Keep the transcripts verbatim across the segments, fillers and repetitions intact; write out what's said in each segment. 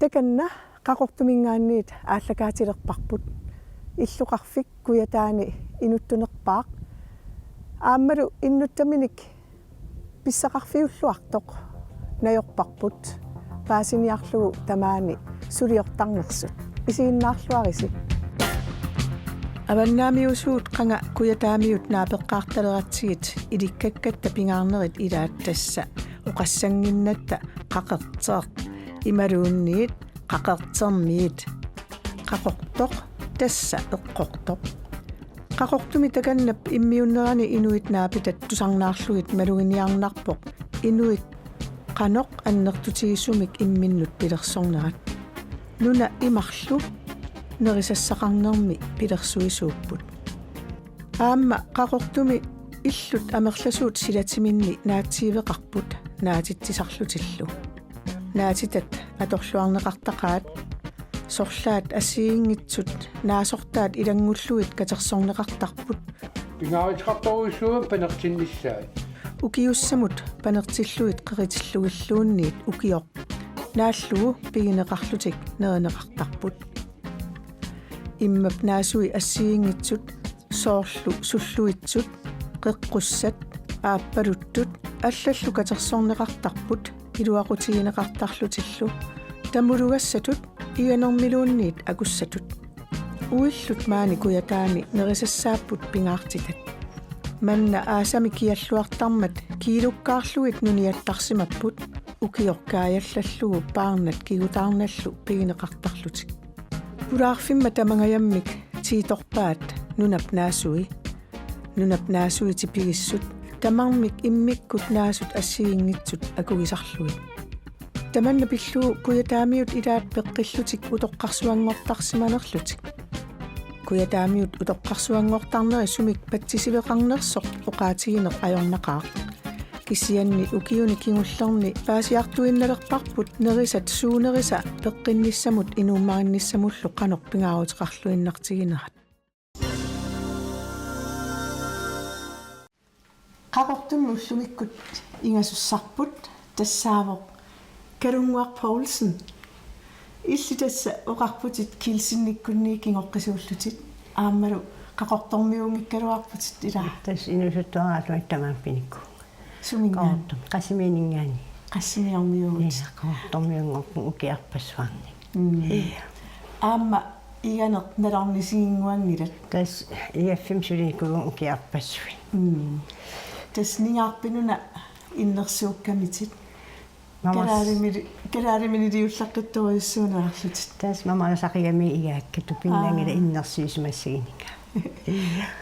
Takanna Qaqortuminngaanniit aallakaatilerparput. Illoqarfik Kujataani inuttunerpaaq. Aammalu innuttaminik pissaqarfiulluartoq najorparput. Paasiniarlugu tamaani suliortarnersut. Isiginnaarluarisi. Avannaamiusuut qanga Kujataamiut naapeqqaartaleratsigit ilikkakkatta pingaarnerit ilaat tassa oqassannginnatta Qaqerteq imaluunniit Qaqertermiit. Qaqortoq tassa eqqortoq. Qaqortumi takannap immiunnerani inuit naapitat tusarnaarlugit maluginiarnarpoq inuit qanoq annertutigisumik imminnut pilersornerat. Nuna imarlu nerisassaqarnermi pilersuisuupput. Aamma Qaqortumi illut amerlasuut silatiminni naatsiiveqarput naatitsisarlutillu. Naatitat atorluarneqartaqaat, sorlaat assigiinngitsut naasortaat ilanngullugit katersorneqartarput. Pingaaruteqartorujussuuvoq panertinnissaat. Ukiussamut panertillugit qeritillugilluunniit ukioq naallugu pigineqarlutik nerineqartarput. Immap naasui assigiinngitsut soorlu sulluitsut, qeqqussat, aappaluttut allallu katersorneqartarput iluaqutigineqartarlutillu, tamulugassatut iganermiluunniit akussatut. Uillut maani Kujataani nerisassaapput pingaartitat. Manna aasami kialluartarmat kiilukkaarlugit nuniattarsimapput, ukioq kaajallallugu paarnat kigutaarnallu pigineqartarlutik. Pulaarfimma tamangajammik tiitorpaat nunap naasui. Nunap naasui tipigissut tamarmik immikkut naasut assigiinngitsut akugisarlugit. Tamanna pillugu Kujataamiut ilaat peqqillutik utoqqarsuanngortarsimanerlutik. Kujataamiut utoqqarsuanngortarneri sumik patsisiveqarnersoq oqaatigineq ajornaqaaq. Kisianni ukiuni kingullerni paasiartuinnalerparput nerisat suunerisa peqqinnissamut inuummarinnissamullu qanoq pingaaruteqarluinnartiginerat. Qaqortumi ullumikkut ingasussarput tassaavoq Kalunnguaq Poulsen. Illit tassa oqarputit Kielsenikkunniit kingoqqisuullutit aammalu Qaqortormiunngikkaluarputit ilaa. Tassa inuusuttuaraallunga tamaanga pinikkuuvunga. Suminngaanniit? Qaqortum-, Qassimiininngaanniit. Qassimiormiuuvutit. Ee, Qaqortormiunngorpunga ukiarpassuarni. Mm. Ee. Aamma iganeq nalornisiginnguanngilat. Tassa igaffimmi sulinikuuvunga ukiarpassuit. Mm. Tassa Ningaarpinuna innersuukkamitit. Mamas- Kalaalimili-, kalaalimiliulluartuttorujussuuneqarlutit. Tassa mamarisaqigamiuk igaakka tupinnanngilaq. Aa. Innersuussimassagaanni.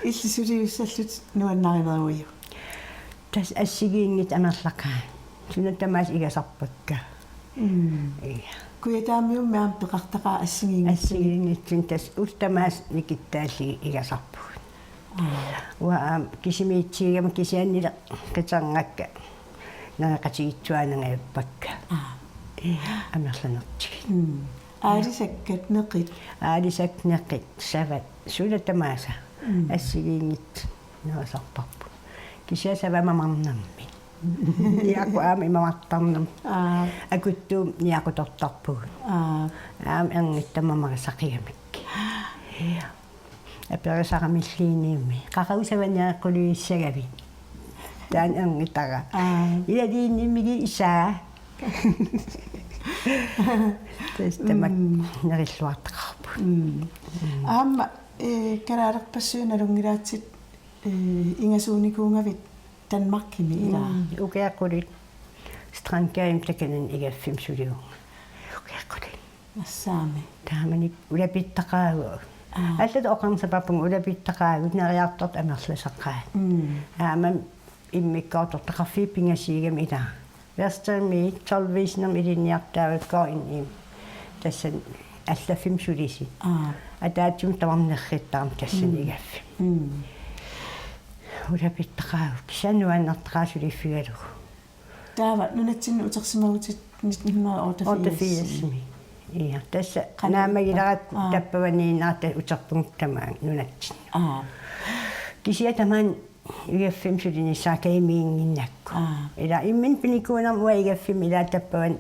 Illit suliussallutit nuannarineruiuk? Tassa assigiinngitsut amerlaqaat. Suna tamaasa igasarpakka. Mm. Ia. Kujataamiummi aamma peqartaqaaq assigiinngitsunik. Assigiinngitsunik tassa ullut tamaasa nikittaallugit igasarpugut. Aa. Uanga aamma kisimiitsigama kisiannili qiterngakka nereqatigiitsuaannangajappakka. Aa. Ia, amerlanertigut. Mm. Aalisakkat neqit. Aalisakkat neqit, savat, suna tamaasa. Mm. Assigiinngitsut nerisarparput. Kisianni savat mamarnermik. Niaqu aamma ima mamartarnermik. Aa. Akuttuumik niaqutortarpugut. Aa. Aamma ernitta mamarisaqigamikkit. Ia. Aperisaramilluunniimmi. Qaqugu savat nereqqulissagavit? Taanna ernitara. Aa. Ilaliinnimmigit isaa. Tassa tamakku. Mm. Nerilluartaqarput. Mm. Mm. Aamma, ee, kalaalerpassuit nalunngilaatsit, ee, ingasuunikuugavit Danmarkimi ilaa. Mm, ukiaq qulit. Strandgademi takanani igaffimmi sulivunga. Ukiaq qulit. Nassaami. Taamani ulapittaqaagut. Aa. Allatut oqarnissavarput ulapittaqaagut, neriartortut amerlasaqaat. Mm. Aamma immikkoortortaqarfiit pingasuugamik ilaa. Vestemmiit tolvisinermi ilinniartut taakku inim. Tassani allaffimmi sulisut. Aa. Ataatsimi tamarmi nerrittarami tassani. Mm. Igaffimmi. Mm. Ulapittaqaagut. Kisianni nuannertaqaaq suliffigalugu. Taava nunatsinni utersimavutit nitten hundrede og otteogfirs? Otteogfirsimi. Ia, tassa qanoq naammagilarakku. Aa. Tappavaniinnarta uterpunga tamaanga nunatsinni. Aa. Kisianni tamaani igaffimmi sulinissara kajimiinnginnakku. Aa. Ila imminut pinikuunermut uanga igaffimmi ila tappavani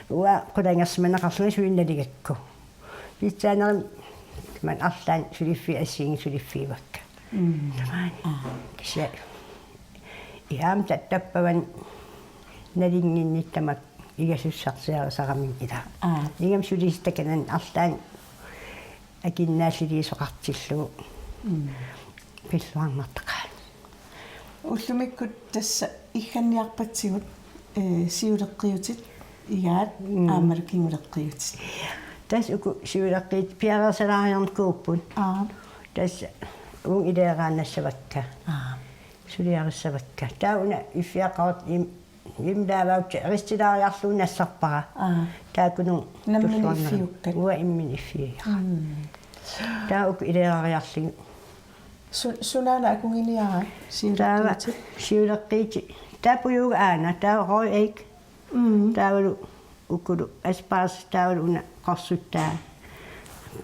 uanga qulangersimaneqarlunga suli naligakku. Pitsaanermi man arlaanni suliffiit assigiinngitsut suliffigivakka. Mm. Tamaani. Aa. Kisianni. Ila aamma ta-, tappavani nalinginniit tamakku igasussarsiarisarami ila. Aa. Ingammik sulisut takanani arlaanni akinnaalliliisoqartillugu. Mm. Pilluarnartaqaat. Ullumikkut tassa igganniarpatsigut, ee, siuleqqiutit igaat. Mm. Aammalu kinguleqqiutit. Tassa uku siuleqqiit piareersalaariarnikuupput. Aa. Tassa uunga ileeraannassavakka. Aa. Suliarissavakka. Taava una iffiaqqaartoq im-, immaqa taavalu ristilaariarlugu nassarpara. Aa. Taakkununnga. Nammineq tulluarnera. Iffiukkat? Uanga imminut iffiigara. Mm. Taava uku ileerariarlugit. Su-, sunaana akunginiaraa? Taava siuleqqiutit? Siuleqqiutit. Taava pujuuga aana, taava røg æg. Mm. Taavalu ukulu asparges, taavalu una qorsuttaa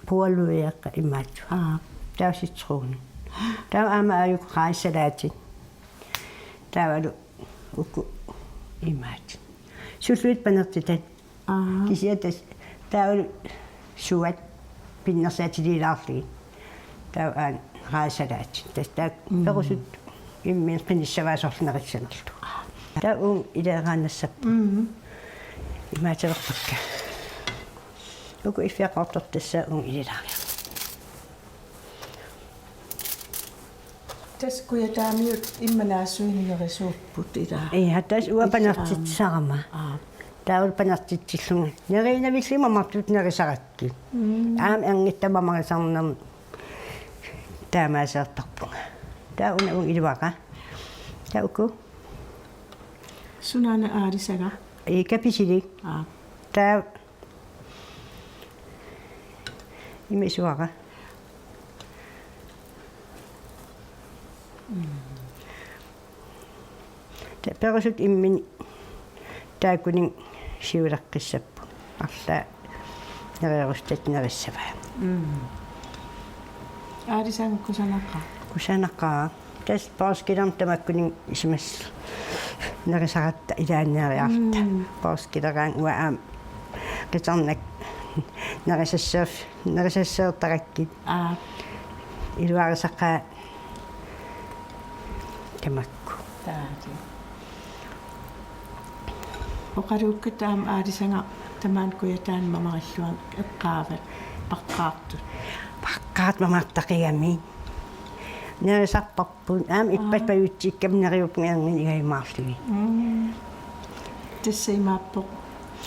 pualuiaqqa imaattoq. Aa. Taava citron. Taava aamma aajuku rejssalaatit. Taavalu uku imaattoq. Sulluit panertitat. Aa. Kisianni tassa taavalu suat pinnersaatiliilaarlugit. Taava aana rejssalaatit. Tassa taakku. Mm. Perusut imminut qinissavaa soorlu nerissanerlugu. Taava uunga ileeraannassappat. Mm. Imaatilerpakka. Uku iffiaqqaartoq tassa uunga ililaariarlugit. Tassa kujataamiut immaqa naassuineq nerisuupput ila. Ija, tassa uanga panertitsisarama. Aa. Taavalu panertitsillunga. Neriinnavillugu mamartutut nerisarakkit. Mm. Aamma ernitta mamarisarnermut taamaaseertarpunga. Taava una uunga iluara. Taava uku. Sunaana aalisagaq? Ee, kapisilik. Aa. Taava ima isuara. Mm. Taava perusut imminut taakkununnga siuleqqissapput. Arlaat neriorusutatit nerissavaa. Mm. Aalisagaq kusanaqaaq? Kusanaqaaq. Tassa poorskilermut tamakkuninnga isumassallugit nerisaratta ilaanniariarta. Mm. Poorskileraangat uanga aamma qitornakka nerisasseerf-, nerisasseertarakkit. Aa. Iluarisaqaat tamakku. Taati. Oqaluukkatta aamma aalisagaq tamaani kujataani mamarilluarneq eqqaavat paqqaartut. Paqqaartut mamartaqigamik. Nerisarparput. Aamma ippassaq, aa, pajutsikkami neriuppunga erniinnaq igajumaarlugit. Mm. Tassa imaappoq,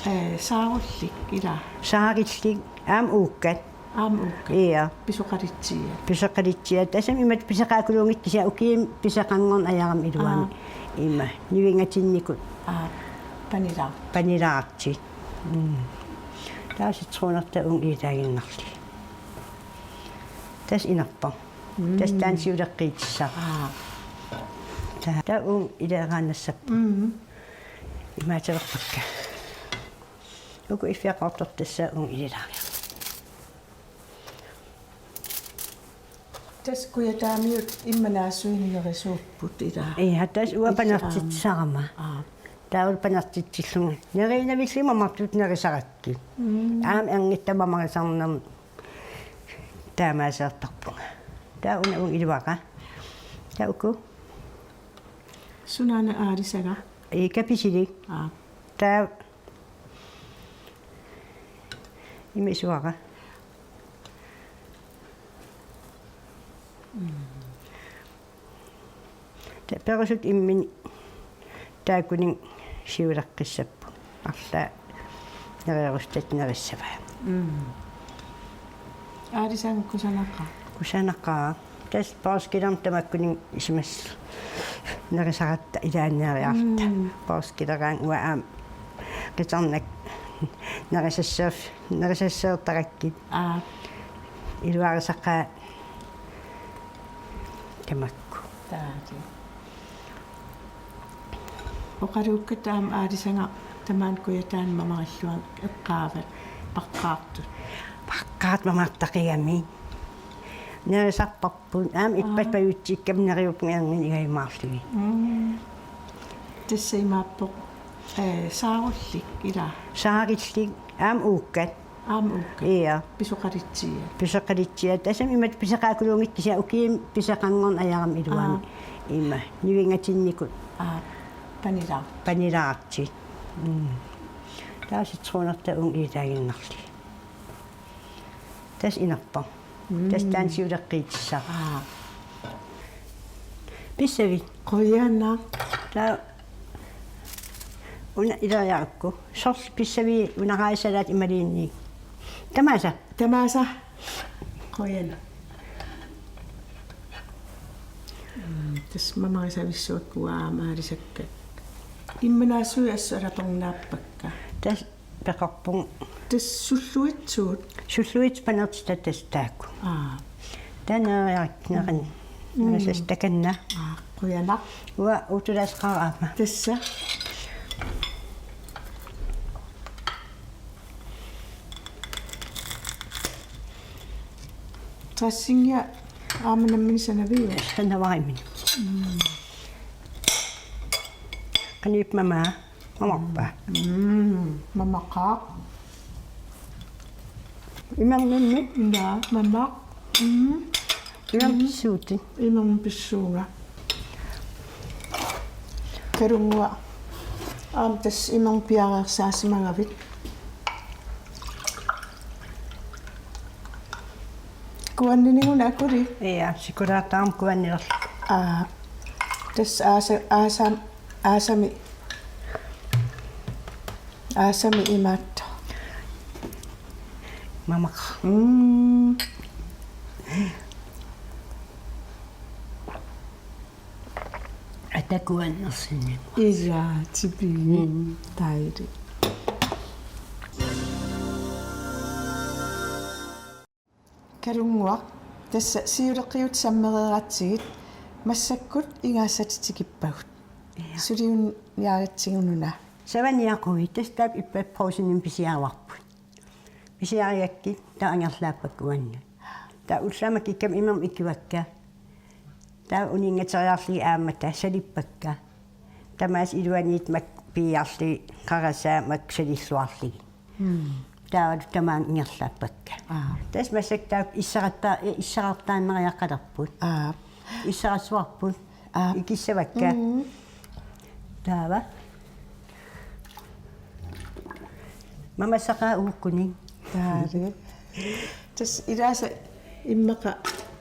ee, saarullik ila. Saarillik. Aamma uukkat. Aamma uukkat. Ija. Pisoqalitsiat. Pisoqalitsiat. Tassami imatut pisoqaakuluunngitsut kisianni ukiumi pisoqanngorneq ajaramik iluamik. Aa. Ima. Nivingatinnikut. Aa. Panilaar-. Panilaartut. Mm. Taava citronertaa uunga ilaaginnarlugit. Tassa inerpoq. Mm. Tassa taanna siuleqqiitissara. Aa. Taava, taava uunga ileeraannassappat. Mm. Imaatilerpakka. Uku iffiaqqaartoq tassa uunga ililaariarlugit. Tassa kujataamiut immaqa naassuineq nerisuupput ila. Ija, tassa uanga panertitsisarama. Aa. Taavalu panertitsillunga. Neriinnavillugu mamartutut nerisarakkit. Mm. Aamma ernitta mamarisarnermut taamaaseertarpunga. Taava una uunga iluara. Taava uku. Sunaana aalisagaq? Ee, kapisilik. Aa. Taava ima isuara. Mm. Taava perusut imminut taakkununnga siuleqqissapput. Arlaat neriorusutatit nerissavaa. Mm. Aalisagaq kusanaqaaq? Kusanaqaaq. Tassa poorskilermut tamakkuninnga isumassallugit nerisaratta ilaanniariarta. Mm. Poorskileraangat uanga aamma qitornakka nerisasseerf-, nerisasseertarakkit. Aa. Iluarisaqaat tamakku. Taati. Oqaluukkatta aamma aalisagaq tamaani kujataani mamarilluarneq eqqaavat paqqaartut. Paqqaartut mamartaqigamik. Nerisarparput. Aamma ippat Aa. pajutsikkami neriuppunga erninngajumaarlugit. Mm. Tassa imaappoq, eh, saarullik ilaa. Saarillik. Aamma uukkat. Aamma uukkat. Ia. Pisoqalitsiat. Pisoqalitsiat. Tassami imatut pisoqaakuluunngitsut kisianni ukiumi pisoqanngorneq ajaramik iluamik. Aa. Ima. Nivingatinnikut. Aa. Panilaar. Panilaartut. Mm. Taava citronertaa uunga ilaaginnarlugit. Tassa inerpoq. Mm. Tassa taanna siuleqqiutissaq. Aa. Pissavit. Qujanaq. Taava una ileriarukku. Sorleq pissavit una rajsalaat imaluunniit. Tamaasa. Tamaasa. Qujanaq. Mm, tassa mamarisavissuakka aamma aalisakkat. Immannaassui assut alatornaappakka. Tassa peqarpunga. Tassa sulluitsuut. Sulluit panertitat tassa taakku. Aa. Taanna neriaruk neran. Mm. Nerisassat takanna. Aa, qujanaq. Uanga uuttuulaasaqaara aamma. Tassa. Dressingia aamma nammineq sanaviuk? Sanavara imminut. Mm. Qanoq ippa mamaa? Mamarpa? Mm, mamaqaaq. Imanngimmi? Naa, mamaq. Mm. Imanngimmi pissuutit? Imanngimmi pissuunga. Kalunnguaq. Aamma tassa imanngimmi piareersaasimagavit. Kuanninigut akuli? Ia, sikulaartaramik kuannilerlugu. Aa. Tassa aasa-, aasam-, aasami Aasami imaattoq. Mamaq. Mm. Atakuannersinni. Ia, tipi. Mm. Dejligt. Kalunnguaq, tassa siuleqqiutsit sammereeratsigit massakkut igaassatit tikippagut. Ia. Suliunniaratsigu una. Savaniaquit, tassa taakku ippassaq Brugsenimi pisiaruarput. Pisiarigakkit taava angerlaappakka uannut. Taava ullaaq kikkami imermik ikivakka. Taava uninngateriarlugit aamma taava salippakka. Tamaasa iluaniittut makku piiarlugit qarasaat makku salilluarlugit. Mm. Taavalu tamaanga ingerlaappakka. Aa. Tassa massakkut taakku issaqarta-, eh, issaqartaannariaqalerput. Aa. Issaqarsuarput. Aa. Ikissavakka. Mm. Taava. Mamassaqaat uukkunik. Taali. Tassa ilaasa immaqa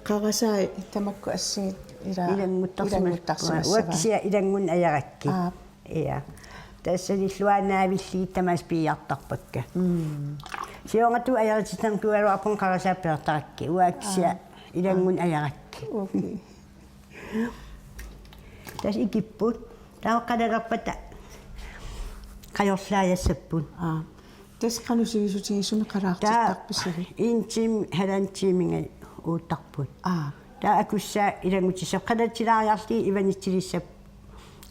qarasaat tamakku assigit ila-, ilannguttarsimas-, ilannguttarsimassavaat. Uanga kisianni ilanngunneq ajarakkit. Aa. Ia. Tassa salilluaannavillugit tamaasa piiartarpakka. Mm. Siornatigut ajarititanngualuarpunga qarasaat piiartarakkit. Uanga kisianni Aa. ilanngunneq ajarakkit. Okay. Tassa ikipput. Taava qalalerpata qajorlaajassapput. Aa. Tassa qanoq sivisutigisumik qalaartittarpisigut? Taava en time, halvanden time uuttarput. Aa. Taava akussaat ilanngutissavakka, qalatilaariarlugit ivanitsilissappat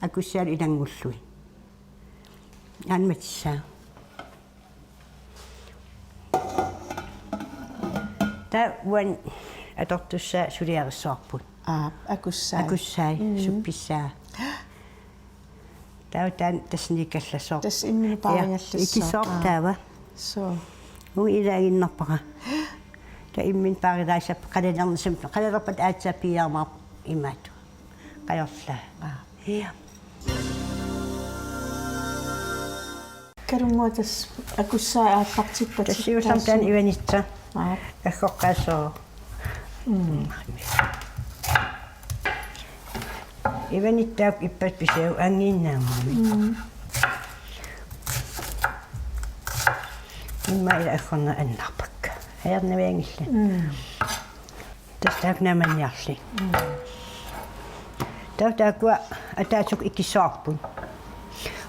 akussaalu ilanngullugit. Anmatissaa. Taava uani atortussaat suliarissuarput. Aa, akussai. Akussai, mm, suppissaa. Taava taanna tassaniikkallassaaq. Tassa imminut paarigallassaaq. Ja, ikissaaq. Aa. Taava. Soo. Uunga ilaaginnarpara. Taava imminut paarilaassappara qalalernissamut. Qalalerpat aatsaat piiarmaarpoq imaattoq. Qajorlaa. Aa. Ja. Kalunnguaq tassa akussai aallartippat. Tassa siullermik taanna ivanitsa. Aa. Aggoqqaassaaq. Mm. Ivanittaaq ippassaq pisiarunngiinnarami. Mm. Immaqa ila aggorneq annerpakka. Ajornavianngillat. Mm. Tassa taakku naammanniarlugit. Mm. Taava taakkua ataaseq ikissavarput.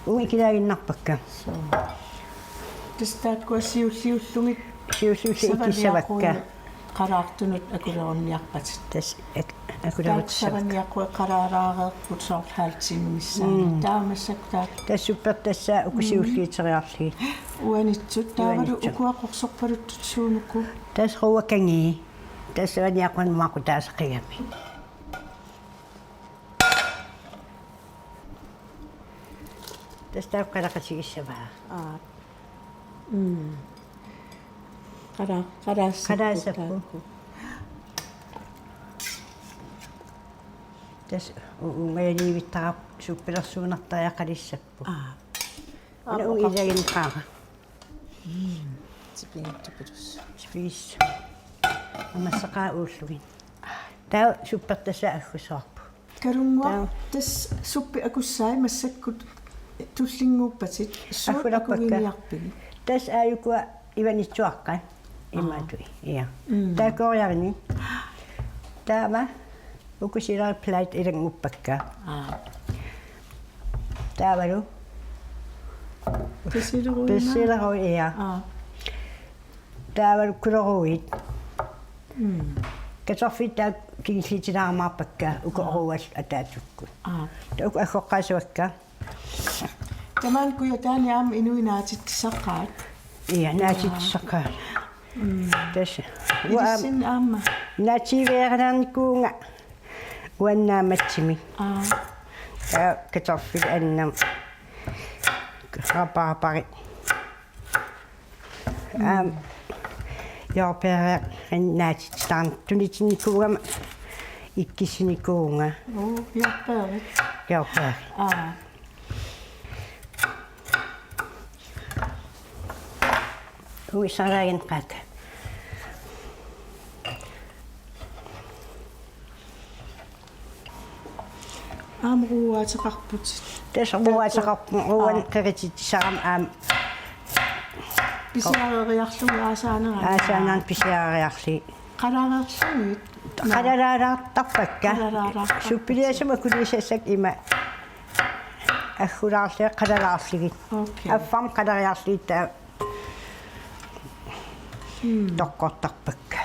Uunga ikilaaginnarpakka. Soo. Tassa taakkua siulliullugit. Siulliullugit ikissavakka. Savaniaquit qalaartunut akulerunniarpatit. Tassa ak-, akulerutissavakka. Taakku savaniaquit qalaalaareerput soorlu halv time missaani. Mm. Taava massakkut taakku. Tassa suppertassaat uku, mm, siulliuteriarlugit. Uanitsut taavalu. Uanitsut. Ukua qorsorpaluttut suunuku? Tassa quakangii. Tassa aniaqqun maqutaasaqigami. Tassa taava qalaqatigissavaa. Aa. Mm. Qala-, qalaassapput. Qalaassapput. Taakku. Tassa u-, ungajaliivittaraq suppilersuunartariaqalissapput. Aa. Una aa, ungilaginqaara. Mm. Tipigittupilus. Tipigissavat. Amassaqaat uullugit. Taava suppertassaa aggusoorput. Kalunnguaq. Taava. Tassa suppi akussai massakkut tullinnguuppatit. Suut aggulappakka. Akugiiniarpigit? Tassa aajukua ivanitsuaqqat. Aa. Imaatui. Ja. Mm. Taava kooriarini. Taava uku silari plate ilannguppakka. Aa. Taavalu. Persileruit. Persileruit, ja. Aa. Taavalu gulerodet. Mm. Kartoffelit taakku kingulliutilaarumaarpakka uku. Aa. Oruallu ataatsikkut. Aa. Taava uku aggoqqaasavakka. Tamaani Kujataani aamma inuit naatitsissaqaat. Ja, naatitsissaqaat. Mm. Tassa. Uanga ilissinni aamma. Naatsiiviaralaarnikuuvunga uanga naammatsimik. Aa. Taava kartoffelit annammat. Rabarberit. Aamma jordbær naatitsitaarn-, tunitinnikuugama ikkissinikuuvunga. Oo, jordbær. Jordbær. Aa. Uisaraaginqaat. Aamma ruuaateqarputit. Tassa ruuaateqarpugut, ruuanik qerititsisarami aamma. Pisiareriarlugit aasaanerani. Aasaanerani pisiareriarlugit. Qalareerlugit? Qalalaalaartarpakka. Qalalaalaartarpakka. Suppiliassamut akuliisassakka ima aggulaarlugit qalalaarlugit. Okay. Affarmik qalariarlugit taava. Mm. Toqqortarpakka.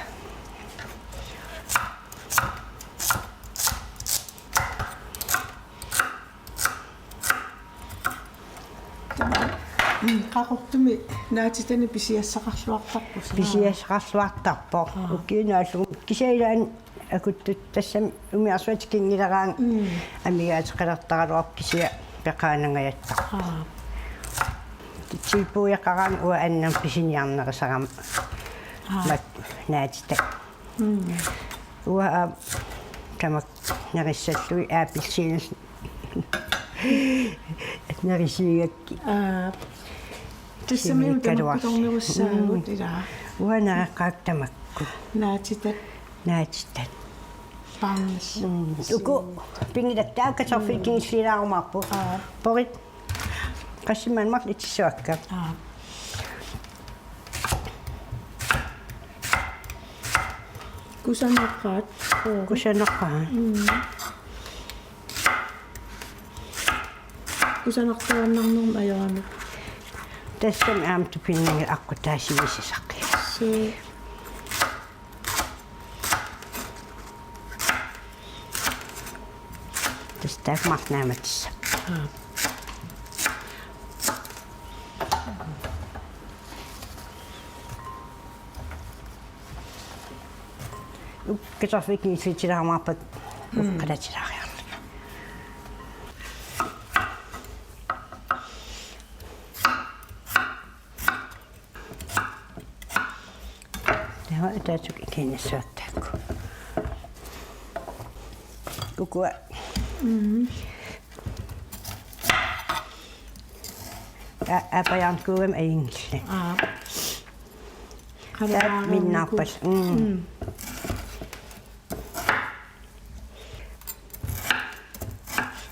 Mm, Qaqortumi naatitanik pisiassaqarluartarpoq, suna? Pisiassaqarluartarpoq. Aa. Ukiuni aallugumi kisianni ilaanni akuttut tassami umiarsuaq tikinngileraangat. Mm. Amigaateqalertaraluarpoq kisianni peqaanangajattarpoq. Aa. Tilbudeqaraangat uanga annammat pisiniarnerisarama. Aa. Mat naatitat. Mm. Uanga aamma tamakku nerissallugit appelsiinit nerisiigakkit. Aa. Tassami uku tamakku tornerussaagut. Mm. Ilaa. Uanga nereqqaakka tamakku. Naatitat. Naatitat. Paarnassaaq. Mm. Uku pingilakka kartoffelit kingulliulaarumaarput. Aa. Porrit. Qassimman marluk itissavakka. Aa. Kusanaqaat. Kusanaqaat. Mm. Kusanartuaannarnermik ajorami. Tassami aamma tupinnagit aqqutaasivisisaqi. Suu. Tassa taakku marluk naammatissavakka. Aa. Uku kartoffelit kingulliutilaarumaarpakka. Mm. Uku qalatilaariarlugit. Taava ataatsip ikiinnassavakka taakku. Ukua. Mm. A-, aapajaarnikuugami ajunngillat. Aa. Taava minnaarpallu. Mm. Mm.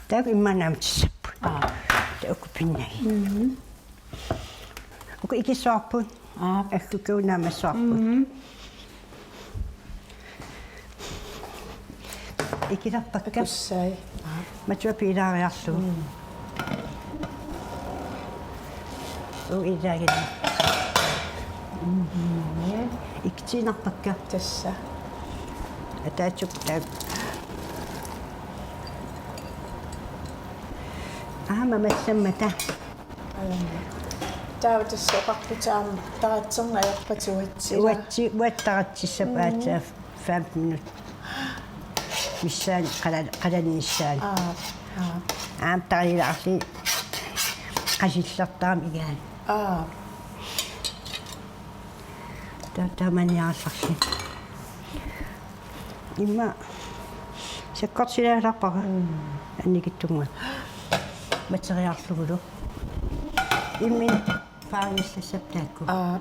Taakku immaqa naammassapput. Aa. Taakku pinnagit. Mm. Uku ikissuarput. Aa. Aggukkut naammassuarput. Mm. Ikilerpakka. Akussai. Aa. Matua piilaariarlugu. Mm. Uu ilaagin. Mhm. Ikkitiinnarpakka. Tassa. Ataatsip taak. Aamma massammata. Aamma. Taava tassa oqarputit aamma taratserneq ajorpatit uatsi. Uatsi, uattaratsissap. Mm. Aatsaat fem minut. Missaani qala-, qalanissaani. Aa, aa. Aamma tariilaarli qasillertarami igaani. Aa. Ta-, tamanniarallarli. Immaqa sakkortulaarpara. Mm. Annikitsunnguaq. Materiarlugulu. Imminut paarinissassappat taakku. Aa.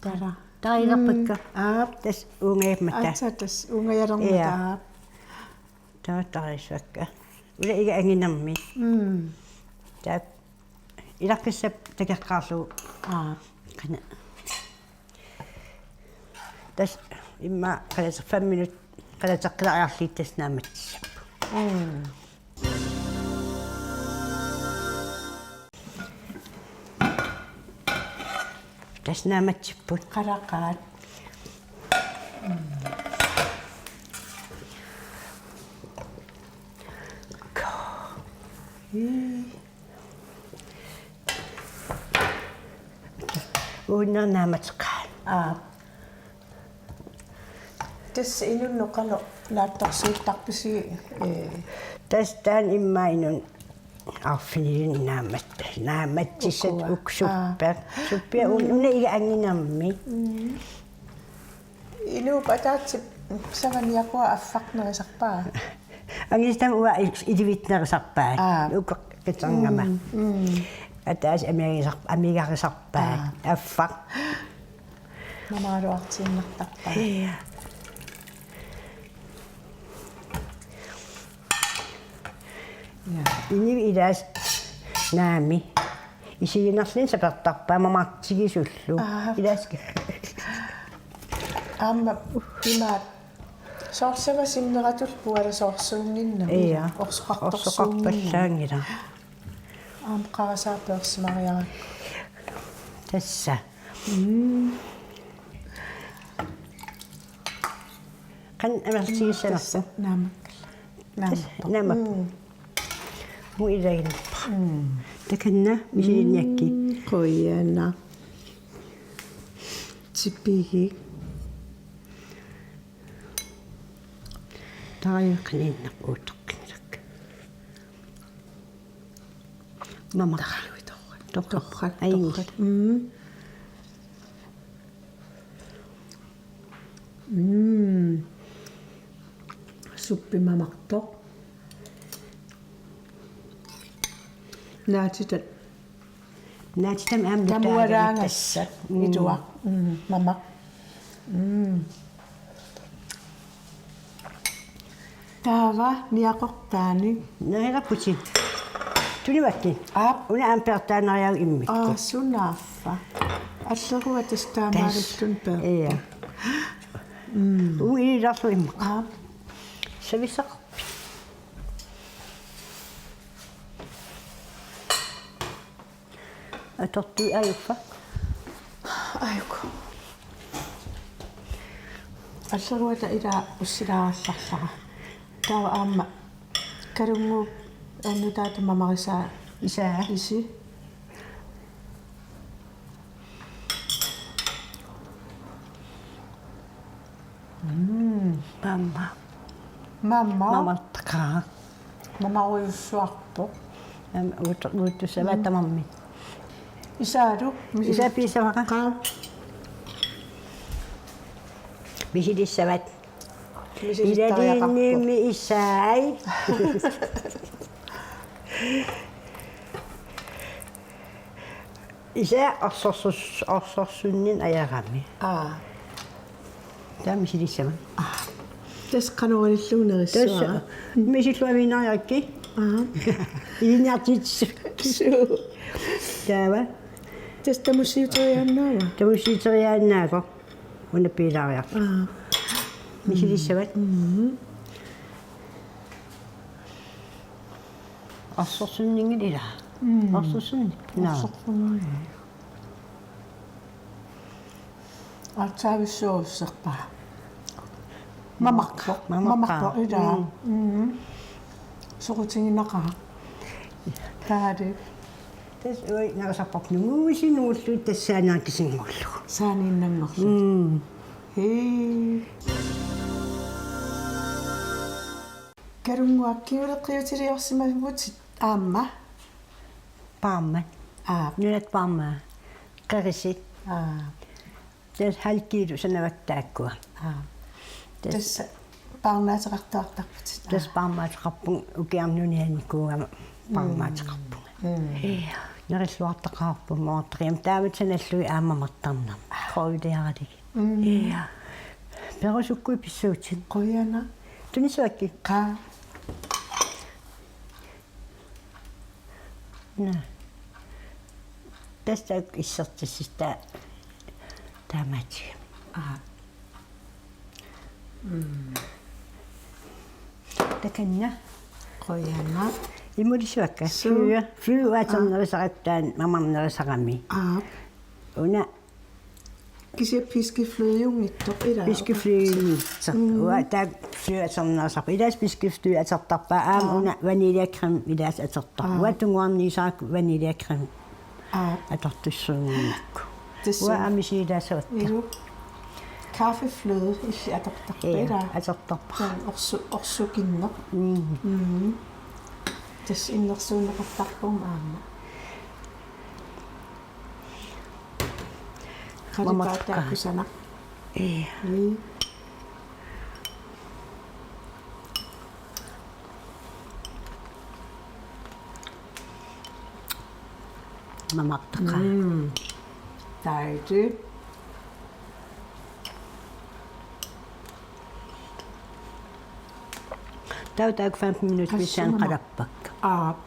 Tara. Tariilerpakka. Mm. Aa. Tassa uungajammata. Aatsaat tassa uungajalermata. Ia. Aa. Taava tariissavakka. Ula iga anginermi. Mm. Taava ilaqqissap takoqqaarlugu. Aa. Qanoq. Tassa immaqa qalateq fem minut qalateqqileriarlugit tassa naammassissapput. Mm. Tassa naammassipput. Qalaqaat. Uunga naammatseqaat. Aa. Tassa inunnut qanoq naatsorsuuttarpisi, ee? Tassa taanna immaqa inunnut arfinilinnut naammat-, naammassissat. Ukua. Uk suppeq. Aa. Suppiaq un-, mm, una iga anginermi. Mm. Inuup ataatsip pisavaniaqua affaq nerisarpaa. Angisitama uanga i-, ilivitseq nerisarpaat. Aa. Uku qiterngama. Mm, mm. Ataaseq amigarisar-, amigarisarpaat. Aa. Affaq. Mamaluartiinnartarpaa. Ia. Ia. Inuit ilaasa naamik. Isiginarluni sapertarpaat mamartigisullu. Aa. Ilaasa. Aamma imaat soorlu savaq sinneratullu pualasoorsuunnginnami. Ia. Orsoqartorsuunnginnami. Orsoqarpallaanngilaq. Aamma qarasaarput ersimariarakku. Tassa. Mm. Qanoq amerlatigissanersoq? Tassa naammakkalla. Tassa naammapput. Naammapput. Mm. Uanga ilaginerpara. Mm. Takanna misilinniakkit. Mm, qujanaq. Tipigik. Tariiqaninnaq uuttoqqinnilak. Mama. Torrak. Torrak. Torrak. Ai. Torrak. Mm. Mm. Suppi mamartoq. Naatitat. Naatitat aamma tamualaangassat. Mm. Ituaq. Mm, mamaq. Mm. Taava niaqortaanik. Nerilerputit. Tunivakkit. Aap. Una aamma peertaaneriaruit immikkut. Aa, sunaaffa. Alleruat tassa taamaalilluni peerpoq. Ia. Mm. Uilarlu immaqa. Aap. Savisaq. Atortui ajuffa. Ajuk. Alleruata ila ussilaarallarlara. Taava aamma kalunnguup annutaa tamamarisaa. Isaa. Isi. Mm. Mama. Mama. Mamartaqaaq. Mamarujussuarpoq. Am, uut-, uuttussavaat. Mm. Tamarmik. Isaalu, misi-, isaa piissavara. Qaa. Misilissavat. Misilissavat. Ilaliinnimi isai. Isaa orsorsus-, orsorsunninneq ajarami. Aa. Taava misilissavat. Aa. Tassa qanoq ilillugu nerissuara. Tassa. Misilluaviinariakkit. Aa. Ilinniartitsisut. Suu. Taava. Tassa tamussiuteriaannaava? Tamussiuteriaannaavoq. Una piilaariarlugu. Aa. Misilissavat. Mm. Orsorsunninngilaq ilaa. Mm. Orsorsunni. Naa. Orsorsunni. Aatsaavissuusserpaa. Mamarpoq. Mamarpoq. Mamarpoq ilaa. Mm. Mm. Soqutiginaqaaq. Taali. Tassa uagut nerusarparput nunguusi nungullugu tassaaniartisinngorlugu. Saaniinnanngorlugu. Mm. Hee. Kalunnguaq, kinguleqqiutiliorsimavutit aamma? Parma. Aa. Nunat parma. Qerisit. Aa. Tassa halv kilo sanavatit taakkua. Aa. Tassa. Tassa parmaateqartuartarputit. Tassa parmaateqarpunga, ukiarnuniannikuugama parmaateqarpunga. Mm. Ja, nerilluartaqaarput moortariam taamatut sanallugit aamma mamartarnermik. Krøjliaraligi. Mm. Ja. Perusukkuit pissuutit. Qujanaq. Tunisuakkit. Qaa. Naa. Tassa issertissista taamaatiga. Aa. Mm. Takanna. Qujanaq. Imulisuakka. Suu. Flyet, flyet atornerisaratta mamarnerisarami. Aa. Una. Kisianni fiskeflødejunngitsoq ilaa. Fiskeflødejunngitsoq. Mm. Uanga taakku flyet atornerisarput. Ilaasa fiskefløde atortarpaa aamma. Aa. Una vaniljecreme ilaasa atortarput. Aa. Uanga tunguarniisarakku vaniljecreme. Aa. Atortussuunnginnakku. Tassa. Uanga aamma isigilaassavat. Ilaa. Kaffefløde illit atortarpat. Ja, ilaa. Atortarpara. Taanna orsu-, orsukinneq. Mm. Mm. Tassa innersuunneqartarpoq aamma. Mamartoqaaq. Qalipaataakkusanaq. Ee. Mm. Mamartoqaaq. Mm. Taiti. Taava taakku femten minutsit missaani qassamama qalappakka. Aap.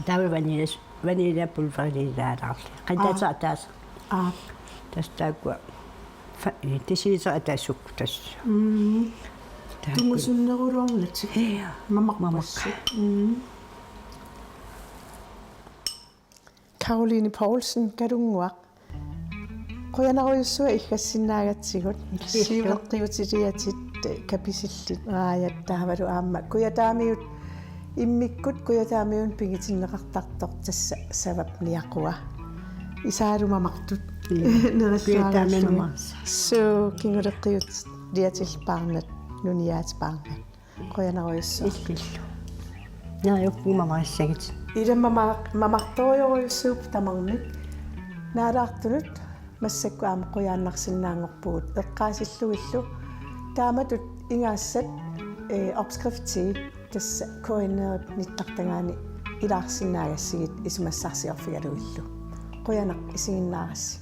Taava vanilje, vaniljepulverilaalaarlugit. Qandaata. Aap. Ataasa. Aap. Tassa taakkua fa-, eh, tisiisa ataasukku tassa. Mm. Taakku. Tungusunneruluarnatik. Ja. Mamarpassi. Mamarpassi. Mm. Karoline Poulsen, Kalunnguaq. Qujanarujussuaq iggassinnaagatsigut. Illillu. Siuleqqiutiliatit kapisillit raajat taavalu aamma Kujataamiut immikkut Kujataamiunut pingitinneqartartoq tassa Savap niaqua. Isaalu mamartut. Mm. Nerilluaraallugit. Kujataamiunut mamartut. Suu, kinguleqqiutiliatillu paarnat, nuniaat paarnat. Qujanarujussuaq. Illillu. Neriuppunga mamarissagit. Ilaa mama-, mamartorujorujussuupput tamarmik. Naalaartunut massakkut aamma qujaannarsinnaanngorpugut eqqaasillugillu. Taamatut ingaassat, eh, opskriftii tassa K N R-ip nittartagaani ilaarsinnaagassigit isumassarsiorfigalugillu. Qujanaq isiginnaarassi.